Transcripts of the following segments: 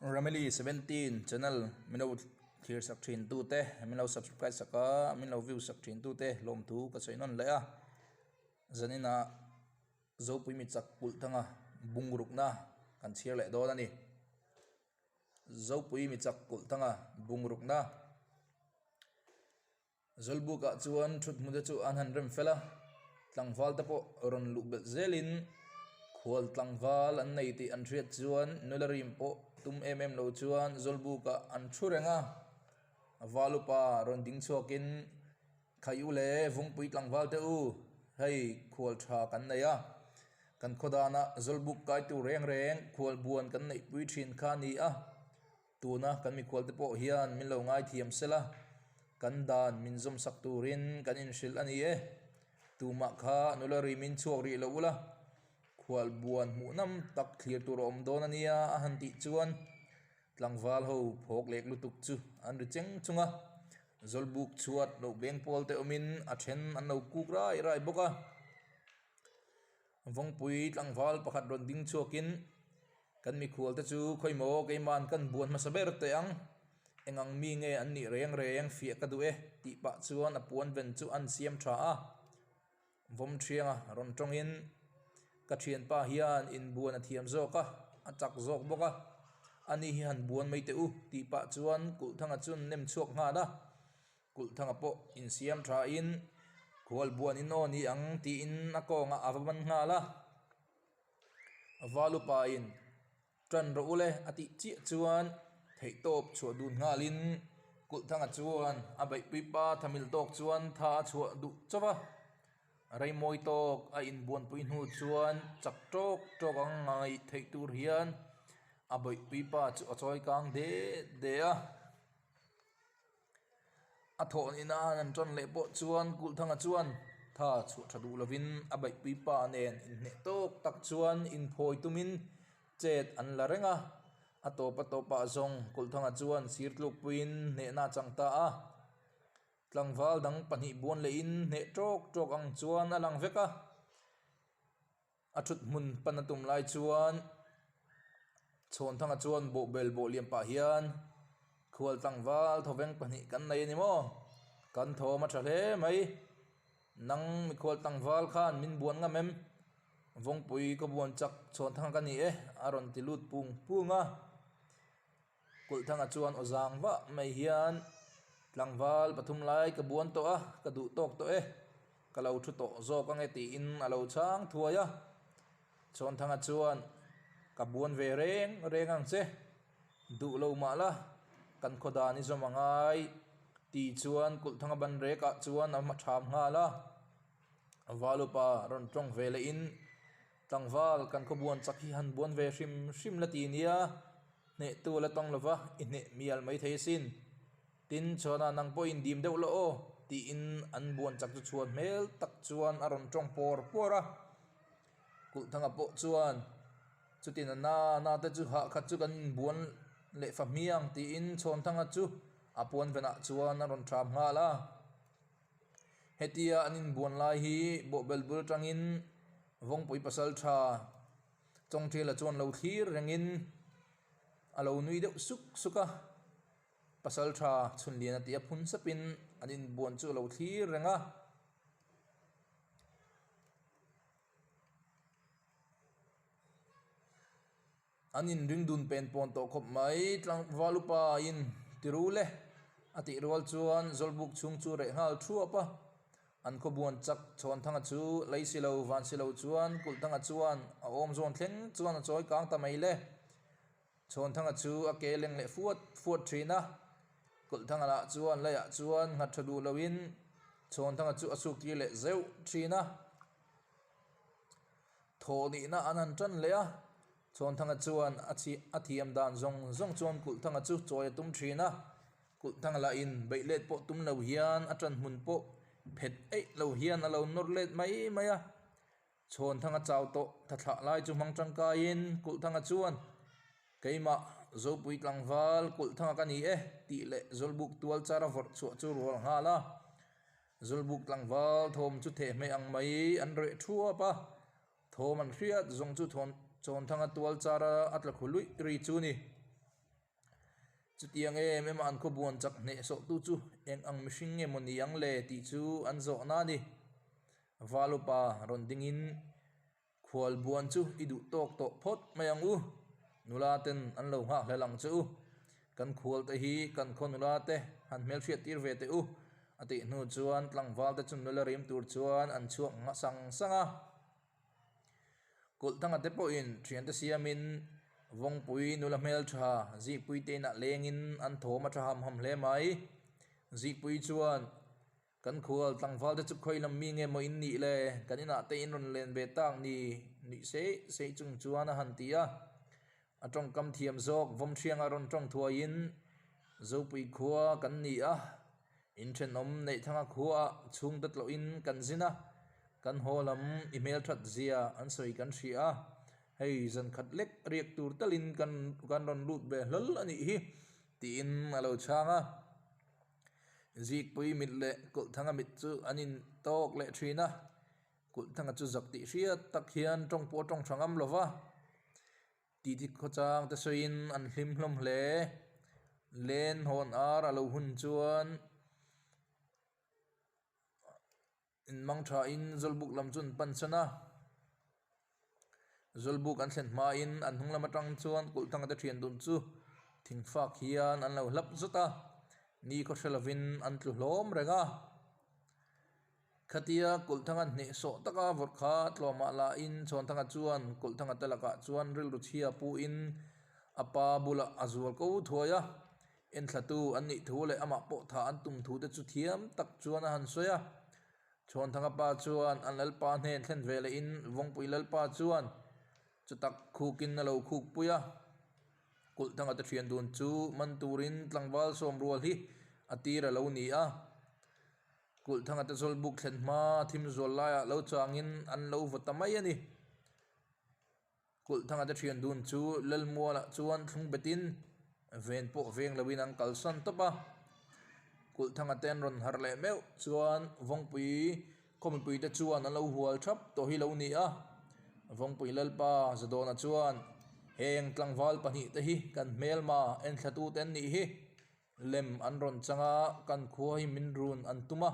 Rameli 17 channel min lo thlir sak thin tu te min lo subscribe sak a min lo view sak thin tu te lawmthu ka sawi nawn leh a zaninah Zopui mi chak kulh thanga bungrukna kan chhiar leh dawn a ni Zopui mi chak kulh thanga bungrukna. Zawlbukah chuan thuthmun te chu an han rem fel a, tlangval te pawh rawn luh belh zelin khual tlangval an nei tih an hriat chuan nula rim pawh tum em em lo chuan Zawlbukah an thu reng a, val upa rawn ding chhuakin Khaih u le Vungpui tlangval te u, hei khual tha kan nei a, kan khaw danah Zawlbuk kai tur reng reng khual buan kan neihpui thin kha a ni a. Tuna kan mikhual te pawh hian min lo ngaithiam sela, kan dan min zawm sak turin kan inhrilh a ni e. Tumah kha nula ri min chhuak rih lo ula, khual buan hmuh nam tak thlir tur a awm dawn a nia a han tih chuan tlangval ho phawk lek lutuk chu an ri cheng chung a, Zawlbuk chhuat lo beng pawl te awmin a then an lo kuk rai rai bawk a. Vawngpui tlangval pakhat rawn ding chhuakin kan mikhual te chu khawi maw keiman kan buan hmasa ber teh ang eng ang mi nge an nih reng reng fiah ka duh e tih pah chuan a puan ven chu an siam tha a vawm thianga rawn tawngin ka thianpa hian inbuan a thiam zawk a a chak zawk bawk a ani hi han buan mai teh u tih pah chuan kulh thanga chu an nem chhuak nghal a. Kulhthanga pawh insiam thain khualbuan in aw ni ang tiin a kawngah a va man nghal a, Valupain tan rawh ule a tih chiah chuan theihtawp chhuah dun nghalin Kulhthanga chuan a beihpui pa thamil tawk chuan tha a chhuah duh chauh a, Reimawi tawk a inbuanpui hnu chuan chak tawk tawk ang ngaih theih tur hian a beihpui pa chu a chawi kang de de a. A thawh nihna a han tan leh pawh chuan Kulhthanga chuan tha chhuah tha duh lovin a beihpui pa nen inhneh tawk tak chuan inphawi tumin chet an la reng a, a tawp a tawpah zawng Kulhthanga chuan sir tlukpuiin hnehna a chang ta a, tlangval dang pahnih buan lehin hneh tawk tawk ang chuan a lang vek a. A thut hmun pan a tum lai chuan Chhawnthanga chuan bawhbel bawh liam pah hian khual tlangval thawveng pahnih kan nei a ni maw? Kan thawm a tha hle mai. Nang mikhual tlangval khan min buan ngam em? Vawngpui ka buan chak Chhawnthanga ka ni e a rawn ti lut pung pung a. Kulhthanga chuan aw zang vah mai hian tlangval pathum lai ka buan tawh a, ka duh tawk tawh e, ka lo thu tawh zawk ange tiin a lo chhang thuai a. Chawnthanga chuan ka buan ve reng reng ang che, duh lo mah la, kan khaw dan i zawm angai ti chuan Kulhthanga ban rekah chuan a hma tham nghal a. Valupa rawn tawng ve leh in Tlangval kan khaw buan chak hi han buan ve hrim hrim la ti nia, hnehtu a la tawng lova i hneh mial mai thei asin. Tin, chhuana nang pawhin dim deuh la aw, tiin an buan chak chu chhuan hmel tak chuan a rawn tawng pawr pawr a. Kulhthanga pawh chuan chutin a na na te chu hah khat chu kan inbuan leh fa hmiang tiin Chhawnthanga chu a puan venah chuan a rawn ṭham nghal a. Hetia an inbuan lai hi bawhbel bul atangin Vawngpui pasal tha Chawngṭhiala chuan lo thlir rengin a lo nui deuh suk suk a, pasal tha Chhunliana tih a phun sapin an inbuan chu a lo thlir reng a. An inring dun pen pawn tawh khawp mai, tlangval upa in ti ru le a tih rual chuan Zawlbuk chhung chu reh nghal thuap a, an khawbuan chak Chhawnthanga chu lei si lo van si lo chuan Kulhthanga chuan a awm zawn thleng chuan a chawi kang ta mai le. Chhawnthanga chu a ke leng leh fuat fuat thin a, Kulhthanga lah chuan leiah chuan nghat tha duh loin Chhawnthanga chu a suk tir leh zeuh thin a. Thawh nihna an han tan leh a, Chhawnthanga chuan a chhi a thiam dan zawng zawng chuan Kulhthanga chu chawi a tum thin a, Kulhthanga lahin beih let pawh tum lo hian a tan hmun pawh phet eih lo hian a lo nawr let mai mai a, Chhawnthanga chau tawh tha thlah lai chu hmang tangkaiin Kulhthanga chuan Keimah Zopui tlangval Kulhthanga ka ni e tih leh Zawlbuk tual char a vawrh chhuah chu rual nghal a. Zawlbuk tlangval thawm chu thehmeh ang mai an reh thuap a, thawm an hriat zawng chu Chawnthanga tual chara a tla khu luih ri chu ni. Chutiang em em a an khaw buan chak hnehsawhtu chu eng ang mihring nge maw ni ang le tih chu an zawhna a ni. Val upa rawn dingin khual buan chu i duh tawk tawh phawt mai ang u, nula ten an lo nghak hlel ang che u. Kan khual te hi kan khaw nula te han hmelhriat tir ve teh u a tih hnu chuan tlangval te chu nula rim tur chuan an chhuak sang sang a. Kulhthanga te pawhin thiante siamin Vawngpui nula hmeltha Zikpui te inah lengin an thawm a tha ham ham hle mai. Zikpui chuan kan khual tlangval te chu khawi lam mi nge maw in nih le kan inah te in rawn len ve tak ni nuih seih seih chung chuan a han ti a. A tawngkam thiam zawk Vawmṭhianga rawn tawng thuaiin Zopui khua kan ni a. Inthenawm Neihthanga khuaah chhungte tlawhin kan zin a, kan haw lam i hmelthat zia an sawi kan hria a, hei zan khat lek riak tur talin kan kan rawn lut ve hlawl a nih hi, tiin a lo chhang a. Zikpui mit leh Kulhthanga mit chu an intawk leh thin a, Kulhthanga chu zak tih hriat tak hian tawng pawh a tawng tha ngam lo va. Titi khawchang te sawiin an hlim hlawm hle. Len hawn ar a lo hun chuan in mang thain Zawlbuk lam chu an pan san a. Zawlbuk an thlen hmain an hnung lam atang chuan Kulhthanga te thian dun chu thingfak hian an lo hlap zut a, ni khaw hre lovin an tlu hlawm reng a. Khatia Kulhthanga hnehsawh taka vawrh kha tlawmah lahin Chhawnthanga chuan Kulhthanga te lakah chuan rilru chhia puhin a pa bulah a zual ko thuai a, enthlatu an nih thu leh amah pawh thah an tum thu te chu thiam tak chuan a han sawi a. Chhawnthanga pa chuan an lalpa hnen thlen ve lehin Vawngpui lalpa chuan chutak khukin a lo khukpui a, Kulhthanga te thian dun chu man turin tlangval sawm rual hi a tir a lo ni a. Kulhthanga te zawlbuk thlen hma thim zual laiah lo changin an lo vaw ta mai a ni. Kulhthanga te thian dun chu Lalmualah chuan thlung betin ven pawh veng loin an kalsan tawp a. Kulhthanga te an rawn harh leh meuh chuan Vawngpui khaw mipui te chuan an lo hual thap tawh hi lo ni a. Vawngpui Lalpa Zadawna chuan heng tlangval pahnihte hi kan hmelma enthlatute an nih hi. Lem an rawn chang a, kan khua hi min run an tum a,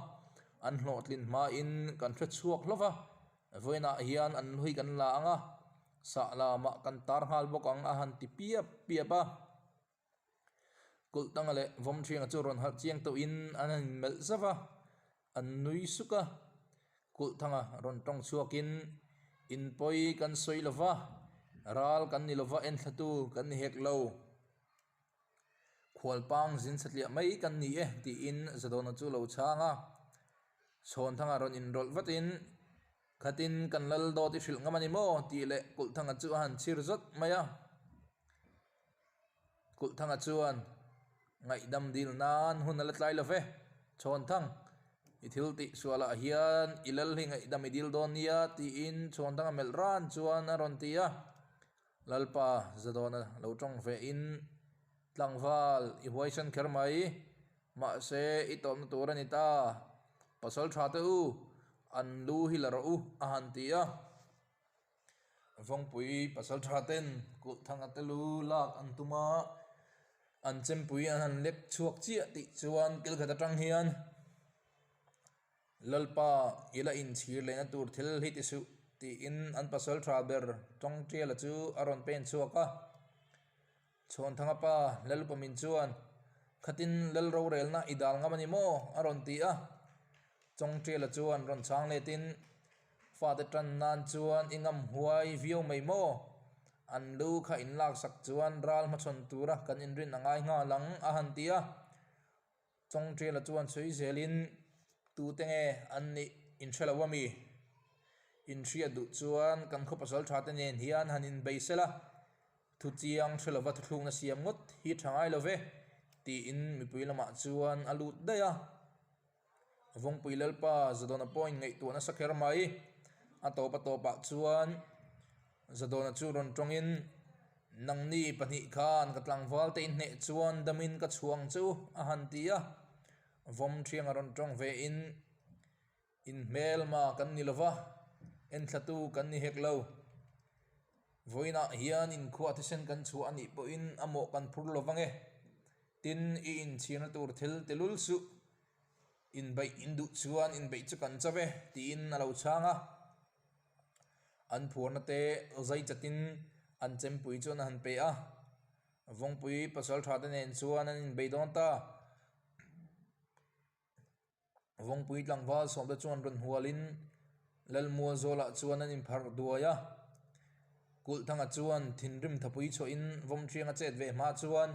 an hlawhtlin hmain kan hre chhuak hlauh va, vawiinah hian an hlui kan la ang a, sah lamah kan tar nghal bawk ang a han ti piap piap a. Kulhtanga leh Vawmṭhianga chu rawn harh chiang tawhin an han inmelh zauh va, an nui suk a. Kulhthanga rawn tawng chhuakin, Inpawi kan sawi lo va, ral kan ni lo va, enthlatu kan ni hek lo. Khualpang zin satliah mai kan ni e tiin Zadawna chu lo chhang a, Chhawnthanga rawn inrawlh vatin, Khatin kan lal dawt i hrilh ngam a ni maw? tih leh Kulhthanga chu a han chhir zawt mai a. Kulhthanga chuan, Ngaihdam dil nan hun a la tlai lo ve, Chhawnthang, i thil tih sualah hian i lal hi ngaihdam i dil dawn nia tiin Chhawnthanga melh ran chuan a rawn ti a. Lalpa Zadawna lo tawng ve in, Tlangval, i huaisen kher mai, mahse i tawpna tur a ni ta, pasal tha te u, an lu hi la rawh u, a han ti a. Vawngpui pasal tha ten Kulhthanga te lu lak an tum a, an chempui an han lek chhuak chiah tih chuan kilkhat atang hian, Lalpa, i la inchhir lehna tur thil hi ti suh, tiin an pasal tha ber Tawngtiala chu a rawn pen chhuak a. Chhawnthanga pa Lalupamin chuan, Khatin Lal rorelna i dal ngam a ni maw? a rawn ti a. Tawngtiala chuan rawn chhang letin, Fate tan nan chuan i ngam huai viau mai maw? An lu kha in laksak chuan ral hmachhawn tura kan inrin a ngai nghal ang, a han ti a. Chawngṭiala chuan sawi zelin, Tute nge an nih in hre lo a mi? In hriat duh chuan kan khaw pasal ṭha te nen hian han inbei sel a, thu chiang hre lova thuthlukna siam ngawt hi ṭha ngai lo ve, tiin mipui lamah chuan a lut daih a. Vawngpui Lalpa Zadawna pawhin ngaihtuah nasa kher mai. A tawp a tawpah chuan Zadawna chu rawn tawngin, Nangni pahnih khan ka tlangval te inhneh chuan damin ka chhuang che u, a han ti a. Vawm thiang a rawn tawng ve in, Inhmelma kan ni lova, enthlatu kan ni hek lo. Vawiinah hian inkhua thisen kan chhuah a nih pawhin a mawh kan phur lo vang e. Tin, i inchhirna tur thil ti lul suh. Inbeih in duh chuan inbeih chu kan chauh e, tiin a lo chhang a. An phuarna te zai chatin an chempui chuan a han pe a. Vawngpui pasal tha te nen chuan an inbei dawn ta. Vawngpui tlangval sawmte chuan rawn hualin Lalmual zawlah chuan an inpharh duai a. Kulhthanga chuan thinrim thapui chhuahin Vawmṭhianga chet ve hma chuan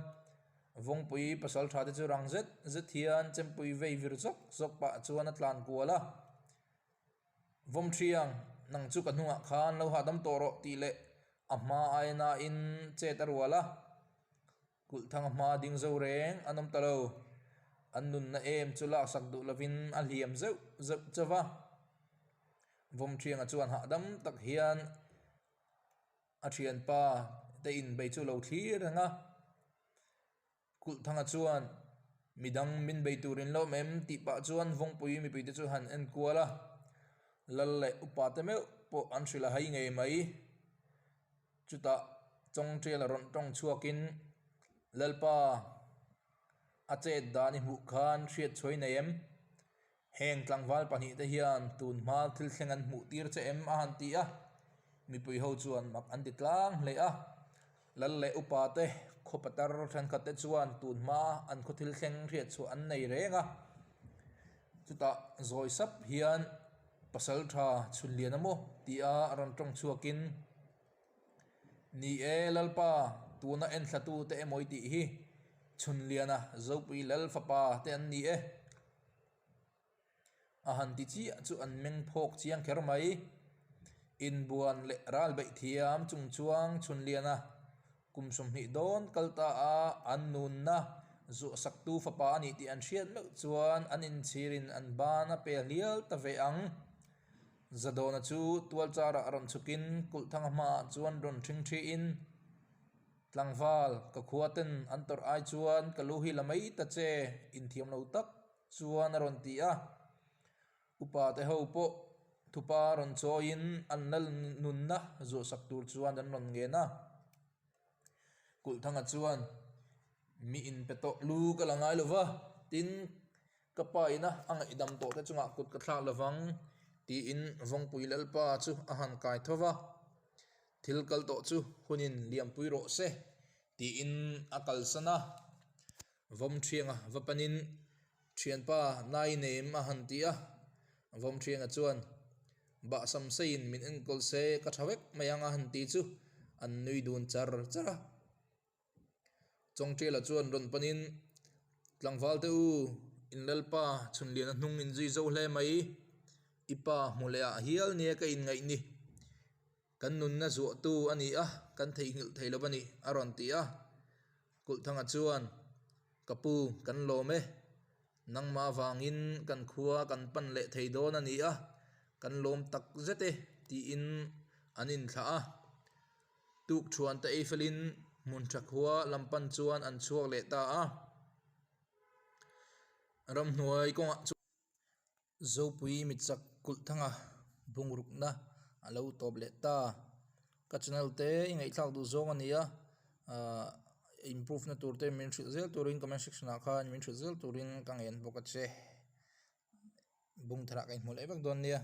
Vawngpui pasal tha te chu rang zet zet hian chempui vei vir zawk zawk pah chuan a tlan kual a. Vawmṭhiang, nang chu ka hnungah khan lo hahdam tawh rawh tih leh a hma ainain chet a rual a. Kulhthang hma ding zo reng an awm ta lo. An nunna em chu laksak duh lovin a hliam zeuh zeuh chauh a. Vawmṭhianga chuan hahdam tak hian a ṭhianpa te inbei chu lo thlir reng a. Kulhthanga chuan midang min bei turin lawm em tih pah chuan Vawngpui mipuite chu han en kual a. Lal leh upa te meuh pawh an hrilh a hai ngei mai. Chutah Chawngṭiala rawn tawng chhuakin, Lalpa, a chet dan i hmuh khan hriat chhuai nei em? Heng tlangval pahnihte hian tun hma thil thleng an hmuh tir che em? a han ti a. Mipui ho chuan mak an ti tlang hle a. Lal leh upa te, khaw patar thenkhat te chuan tun hma an khaw thil thleng hriat chhuah an nei reng a. Chutah zawi sap hian Pasalṭha Chhunliana maw tia rawn tawng chhuakin, Ni e, Lalpa, tuna enthla te emaw i tih hi Chhunliana Zopui Lal fapa te an ni e. A han ti chiah chu an meng phawk chiang kher mai. Inbuan leh ral beih thiam chung chuang Chhunliana kum 20 dawn kal ta a, an nunna zuahsaktu fapa a nih tih an hriat meuh chuan an inchhirin an ban a pe hlial ta ve ang. Zadawna chu tualcharah rawn chhukin Kulhthanga hmaah chuan rawn ṭhing ṭhiin, Tlangval, ka khua ten an tawrh ai chuan ka lu hi la mai ta che, inthiam lo tak chuan a rawn ti a. Upa te ho pawh thupa rawn chawiin an lal nunna zuahsak tur chuan an rawn ngen a. Kulhthanga chuan, Mi inpe tawh lu ka la ngai lo va, tin, ka pa ina a ngaihdam tawh te chungah kut ka thlak lo vang, tiin Vawngpui Lalpa chu a han kai tho va. Thil kal tawh chu hunin liampui rawh se, tiin a kalsan a. Vawmṭhianga va panin, Ṭhianpa, nai nem a han ti a. Vawmṭhianga chuan, Bahsam seiin min enkawl se ka ṭha vek mai ang a han ti chu an nui dun char char a. Chawngṭiala chuan rawn panin, Tlangval te u, in Lalpa chhunliana hnung in zui zo hle mai, i pa hmu leh ah hial nia ka inngaih ni. Kan nunna zuahtu a ni a, kan theihnghilh thei lo a ni, a rawn ti a. Kulhthanga chuan, Ka pu, kan lawm e. Nangmah vangin kan khua kan pan leh thei dawn a ni a, kan lawm tak zet e, tiin an inthlah a. Tuk thuan te ei felin hmun tha khua lam pan chuan an chhuak leh ta a. Ramhnuai kawngah chuan. Zopui mitchak kulh thanga bungrukna a lo tawp leh ta. Ka channel te i ngaihthlak duh zawng a ni a, ahh improve na tur te min hrilh zel turin comment section ah khan min hrilh zel turin ka ngen bawk a che. Bung tharah ka inhmu leh vek dawn nia.